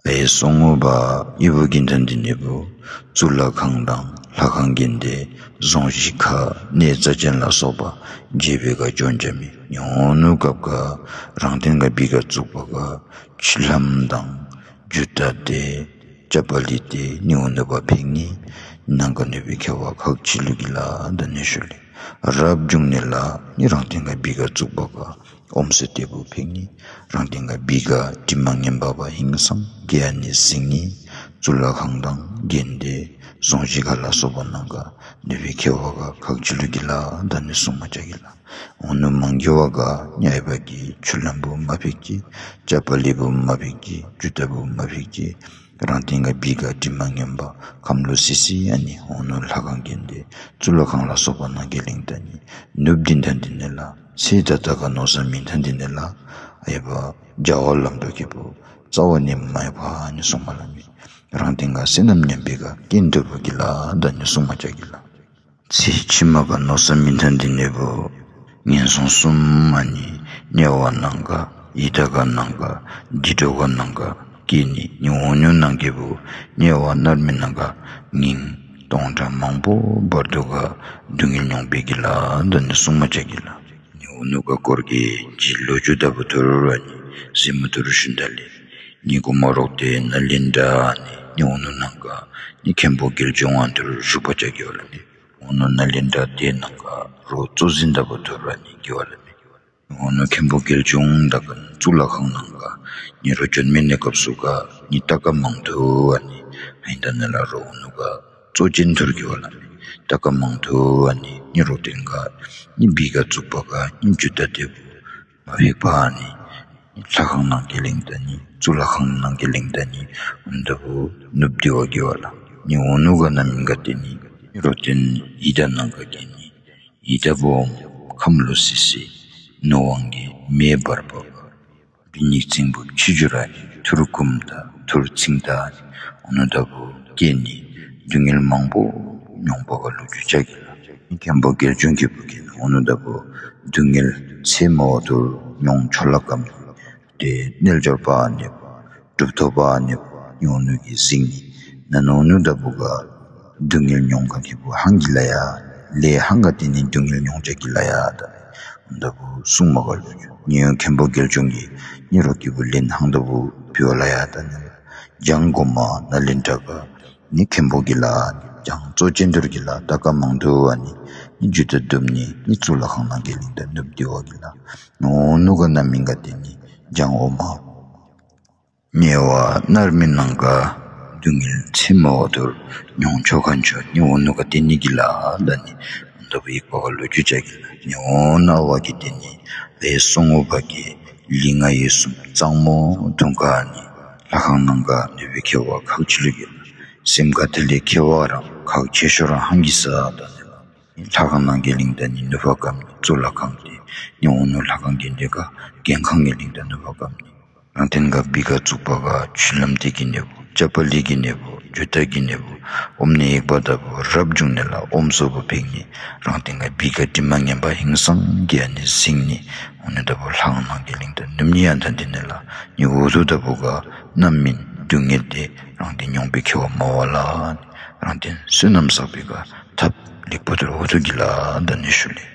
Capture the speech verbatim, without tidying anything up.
ཨའི་སོ་ངོ་བ་ཨི་བུ་གི་ཐང་འདི་ནི་བུ་གཙུག་ལག་ཁང་དང་ལྷ་ཁང་གི་འདི་རྫོང་གཞི་ཁ་གནས་རྩ་ཅན་ལ་སོགས་པ་མཇལ་བའི་ག་འབྱོན་ཅ་མི། ཉི་འོ་ནུ་སྐབས་ག་རང་སྟེང་ག་བི་ག་བཙུགས་པ་ག་ཆུ་ལྷམ་དང་ཇུ་ཏ་ཏེ་ཅ་པ་ལི་ཏེ་ཉི་འོ་ནུ་བ་ཕེག་ནི་ནང་ག་ནུ་བི་ཁེ་བ་ཁག་ཆེ་ལུ་གི་ལ་ད་ནི་ཤུལ་ལས་རབ་བྱུང་ནི་ལ་ནི་རང་སྟེང་ག་བི་ག་བཙུགས་པ་ག་ཨོམ་སེ་ཏེ་བུ་ཕེག་ནི་རང་སྟེང་ག་བི་ག་དྲི་མ་ངན་པ་བ་ཧིང་སངས་རྒྱས་ནི་སིང་ནི་གཙུག་ལག་ཁང་དང་གན་ཏེ་རྫོང་གཞི་ཁ་ལ་སོགས་པ་ནང་ག་ནུ་བི་ཁེ་བ་ག་ཁག་ཆེ་ལུ་གི་ལ་ད་ནི་སུང་མ་ཅ་གི་ལ། འོ་ནུ་མང་གི་བ་ག་ཉ་ཡ་བ་གི་ཆུ་ལྷམ་བུ་མ་ཕེག་ཅི་ཅ་པ་ལི་བུ་མ་ཕེག་ཅི་ཇུ་ཏ་བུ་མ་ཕེག་ཅི་རང་སྟེང་ག་བི་ག་དྲི་མ་ངན་པ་ཁམ་ལུ་སི་སི་ཨ་ནི་འོ་ནུ་ལྷ་ཁང་གན་ཏེ་གཙུག་ལག་ཁང་ལ་སོགས་པ་ནང་གི་ལིང་ད་ནི་ནུབ་འདི་ཐང་འདི་ནི་ལ་ཚེ་ད་ད་ག་མནོ་བསམ་མི་ཐང་འདི་ནི་ལ་ཨའི་བ་འཇའ་བ་ལམ་འགྲོ་ཁེ་བུ་རྩ་བ་ནི་མ་ཡ་ཕ་ནི་སུང་མ་ལ་མི་རང་སྟེང་ག་བསོད་ནམས་ཉམས་པའི་ག་རྐྱེན་དུ་བུ་གི་ལ་ད་ནི་སུང་མ་ཅ་གི་ལ། ཚེ་ཕྱི་མ་ག་མནོ་བསམ་མི་ཐང་འདི་ནི་བུ་ངན་སོང་གསུམ་ཨ་ནི་དམྱལ་བ་ནང་ག་ཡི་དྭགས་ནང་ག་འདི་འགྲོ་ག་ནང་ག་སྐྱེ་ནི་ཉི་འོ་ནུ་ནང་གི་བུ་དམྱལ་བ་མནར་མེད་ནང་ག་ངན་སྟོང་ཕྲག་མང་པོ་བར་དུ་ག་སྡུག་བསྔལ་མྱོང་པའི་གི་ལ་ད་ནི་སུང་མ་ཅ་གི་ལ། ཉི་འོ་ནུ་ག་སྐོར་གི་ཇི་ལོ་རྒྱུས་ད་བུ་ཐུར་ཨ་ནི་ཟེ་མུ་ཐུར་ཤུན་ད་ལེ། ཉི་གུ་མ་རོག་ཏེ་ནཱ་ལེནྡྲ་ཨ་ནི་ཉི་འོ་ནུ་ནང་ག་ནི་མཁན་པོ་དགེ་སློང་ཨ་ཐུར་བཞུགས་པ་ཅ་གི་བ་ལ་མི། འོ་ནུ་ནཱ་ལེནྡྲ་ཏེ་ནང་ག་རོ་གཙོ་འཛིན་ད་བུ་ཐུར་ཨ་ནི་གི་བ་ལ་མི། འོ་ནུ་མཁན་པོ་དགེ་སློང་ད་ག་གཙུག་ལག་ཁང་ནང་ག་ནི་རོ་བྱོན་མི་ནི་སྐབས་སུ་ག་ནི་ད་ག་མང་ཐུ་ཨ་ནི་ཧིང་ད་ནི་ལ་རོ་འོ་ནུ་ག་གཙོ་ཅན་ཐུར་གི་བ་ལ་མི། ད་ག་མང་ཐུ་ཨ་ནི་ནི་རོ་སྟེང་ག་ནི་བི་ག་བཙུགས་པ་ག་ནི་ཇུ་ཏ་ཏེ་བུ་མ་ཕེག་པ་ཨ་ནི་ལྷ་ཁང་ནང་གི་ལིང་ད་ནི་གཙུག་ལག་ཁང་ནང་གི་ལིང་ད་ནི་འོ་ནུ་ད་བུ་ནུབ་འདི་བ་གི་བ་ལ་ཉི་འོ་ནུ་ག་ནཱ་མི་ག་ཏེ་ནི་ནི་རོ་སྟེང་ཡི་དྭགས་ནང་ག་གི་ནི་ཡི་དྭགས་བུ་ཁམ་ལུ་སི་སི་ནོ་ཝང་གི་མེ་འབར་བ་བི་ཉིག་ཙིང་བུ་ཆི་ཇུ་ར་ནི་ཐུར་ཀུམ་ད་ཐུར་ཚིང་ད་ནི་འོ་ནུ་ད་བུ་སྐྱེ་ནི་སྡུག་བསྔལ་མང་པོ་མྱོང་པ་ག་ལོ་རྒྱུས་ཅ་གི་ལ། མཁན་པོ་དགེ་སློང་གི་བུ་གི་འོ་ནུ་ད་བུ་སྡུག་བསྔལ་ཚད་མ་བ་ཐུར་མྱོང་ཆོ་ལ་གམ་ཏེ་རྣལ་འབྱོར་པ་ཨ་ནི་གྲུབ་ཐོབ་པ་ཨ་ནི་ཉི་འོ་ནུ་གི་གཟིགས་ནི་ནཱ་ནི་འོ་ནུ་ད་བུ་ག་སྡུག་བསྔལ་མྱོང་ག་ཁེ་བུ་ཧང་གི་ལ་ཡ་ལས་ཧང་ག་ཏེ་ནི་སྡུག་བསྔལ་མྱོང་ཅ་གི་ལ་ཡ་ད་ནི་འོ་ནུ་ད་བུ་སུང་མ་ག་ལོ་རྒྱུས་ཉི་འོ་མཁན་པོ་དགེ་སློང་གི་ནི་རོ་གི་བུ་ལན་ཧང་ད་བུ་བི་བ་ལ་ཡ་ད་ནི་ལ་འཇང་གོ་མ་ནཱ་ལེནྡྲ་ག་ནི་མཁན་པོ་གི་ལ་འཇང་གཙོ་ཅན་ཐུར་གི་ལ་ད་ག་མང་ཐུ་ཨ་ནི་ནི་ཇུ་ཏ་དུམ་ནི་ནི་གཙུག་ལག་ཁང་ནང་གི་ལིང་ད་ནུབ་འདི་བ་གི་ལ། འོ་ནུ་ག་ནཱ་མི་ག་ཏེ་ནི་འཇང་འོ་མ་དམྱལ་བ་མནར་མེད་ནང་ག་སྡུག་བསྔལ་ཚད་མ་བ་ཐུར་མྱོང་ཆོ་ག་ཆོ་ནི་འོ་ནུ་ག་ཏེ་ནི་གི་ལ་ད་ནི་འོ་ནུ་ད་བུ་ཡིག་པ་ག་ལོ་རྒྱུས་ཅ་གི་ལ། ནི་འོ་ནུ་བ་གི་ཏེ་ནི་ཨའི་སོ་ངོ་བ་གི་ལི་ང་ཡེ་སུམ་གཙང་མོ་ཐུང་ག་ནི་ལྷ་ཁང་ནང་ག་ནུ་བི་ཁེ་བ་ཁག་ཆེ་ལུ་གི་ལ། སེམས་ག་ཏེ་ལས་ཁེ་བ་རང་ཁག་ཆེ་ཤོས་རང་ཧང་གི་ས་ད་ནི་ལ། ལྷ་ཁང་ནང་གི་ལིང་ད་ནི་ནུབ་བ་གམ་ནི་གཙུག་ལག་ཁང་ཏེ་ནི་འོ་ནུ་ལྷ་ཁང་གི་འདི་ག་གན་ཁང་གི་ལིང་ད་ནུབ་བ་གམ་ནི་རང་སྟེང་ག་བི་ག་བཙུགས་པ་ག་ཆུ་ལྷམ་ཏེ་གི་ནི་བུ་ཅ་པ་ལི་གི་ནི་བུ་ཇུ་ཏ་གི་ནི་བུ་ཨོམ་ནི་ཡིག་པ་ད་བུ་རབ་བྱུང་ནི་ལ་ཨོམ་སོ་བུ་ཕེག་ནི་རང་སྟེང་ག་བི་ག་དྲི་མ་ངན་པ་ཧིང་སངས་རྒྱས་ནི་སིང་ནི་འོ་ནུ་ད་བུ་ལྷ་ཁང་ནང་གི་ལིང་ད་ནུབ་ནི་ཡང་ད་འདི་ནི་ལ་ནི་འོ་ཐུ་ད་བུ་ག་རྣམ་སྨིན་སྡུག་བསྔལ་ཏེ་རང་སྟེང་མྱོང་པའི་ཁེ་བ་མ་བ་ལ་རང་སྟེང་བསོད་ནམས་བསགས་པའི་ག་ཐབས་ལེགས་པ་ཐུར་འོ་ཐུ་གི་ལ་ད་ནི་ཤུལ་ལས།